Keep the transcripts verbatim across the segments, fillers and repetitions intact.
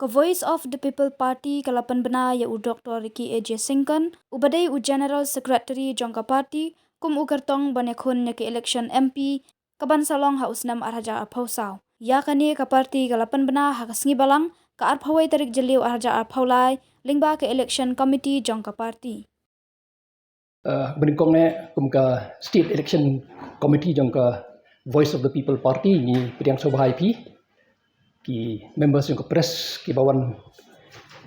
Ka Voice of the People Party ka la pynbna ïa u Doctor Ricky A J Syngkon, uba dei u General Secretary jong ka party, kum u kyrtong ban ïakhun ïa ka election M P kaban sa long ha u snem ar hajar arphew saw. Ïa kane ka party ka la pynbna ha ka sngi Balang, ka arphew wei tarik Jylliew ar hajar arphew lai, lyngba ka election committee jong ka party. Uh, banyngkong eh kum ka State Election Committee jong ka Voice of the People Party, ngi pdiang sngewbha ïa phi ki members jong ka press kiba wan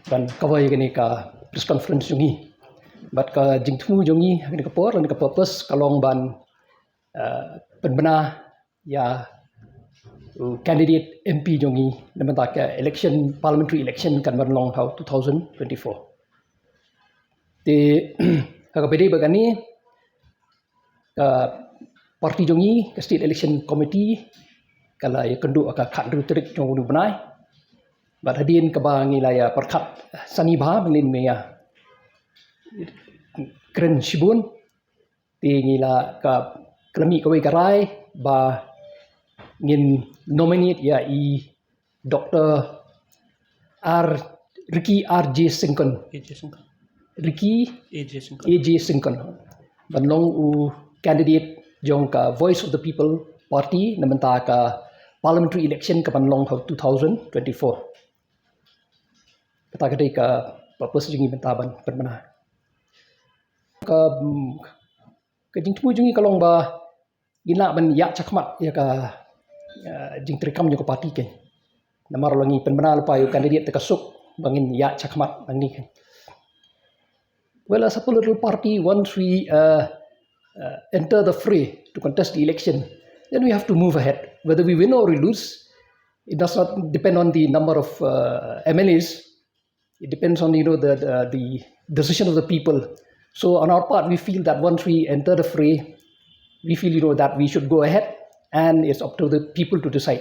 ban cover ïa kane ka press conference jong ngi. Bad ka jingthmu jong ngi ha kane ka por, kane ka purpose ka long ban, uh, pynbna ïa u candidate M P jong ngi na bynta ka election, parliamentary election kan ban long ha u two thousand twenty-four. Te ha kaba ïadei bad kane, ka party jong ngi, ka State Election Committee, ka la ïakynduh ha ka khathynriew tarik jong une u bnai. Bad hadien kaba ngi la ïa pyrkhat sani bha mynnin mynne, kren shibun, te ngi la ka, ka la mih kawei ka rai ba ngin nominate ïa i Doctor R, Ricky R J Syngkon. A J Syngkon. Ricky A J Syngkon. A J Syngkon ban long u candidate jong ka Voice of the People Party na bynta ka parliamentary election kaban long ha u two thousand twenty-four. Kata ka dei ka purpose jong ngi mynta ban pynbna. Ka, mm, ka jingthmu jong ngi ka long ba ngin lah ban ïa shakhmat ïa ka, uh, jingtreikam jong ka party kein. Namar lada ngi pynbna lypa ïa u candidate te ka suk ba ngin ïa shakhmat nangne kein. Well, as a political party, once we, uh, uh, enter the fray to contest the election, then we have to move ahead. Whether we win or we lose, it does not depend on the number of, uh, M L As. It depends on, you know, the, the, the decision of the people. So on our part, we feel that once we enter the fray, we feel, you know, that we should go ahead, and it's up to the people to decide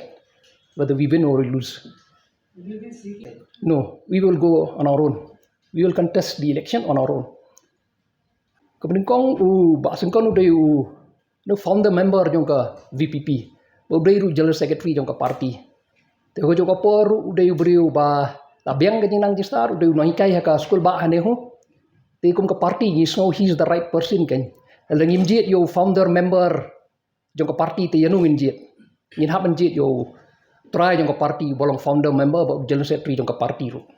whether we win or we lose. No, we will go on our own. We will contest the election on our own. Kaba nyngkong, u Bah Syngkon u dei u, u founder member jong ka V P P. U dei ruh general secretary jong ka party. Te ha kajuh ka por u dei u briew ba la biang ka jingnang jingstad, u dei u nonghikai ha ka skul bah ha NEHU. Te kum ka party ngi sngew he is the right person kein. Lada ngim jied ïa u founder member jong ka party te ïano ngin jied? Ngin hap ban jied ïa u trai jong ka party uba long founder member bad u general secretary jong ka party ruh.